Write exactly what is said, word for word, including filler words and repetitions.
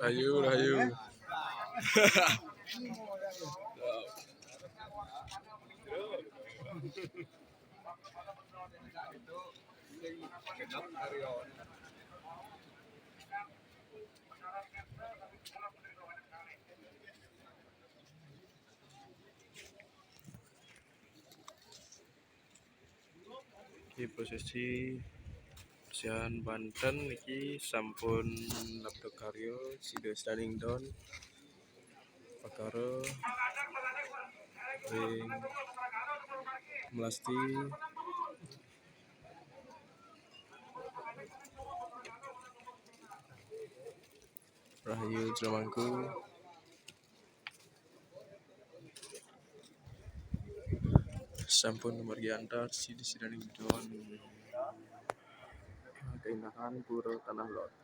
Rahayu, rahayu. Iki posisi bersihan banten iki sampun labda karya, sida standing down. Pakara ring Melasti. Rahayu jero mangku. Sampun margi antar, sida-sidaning don. Keindahan Pura Tanah Lot.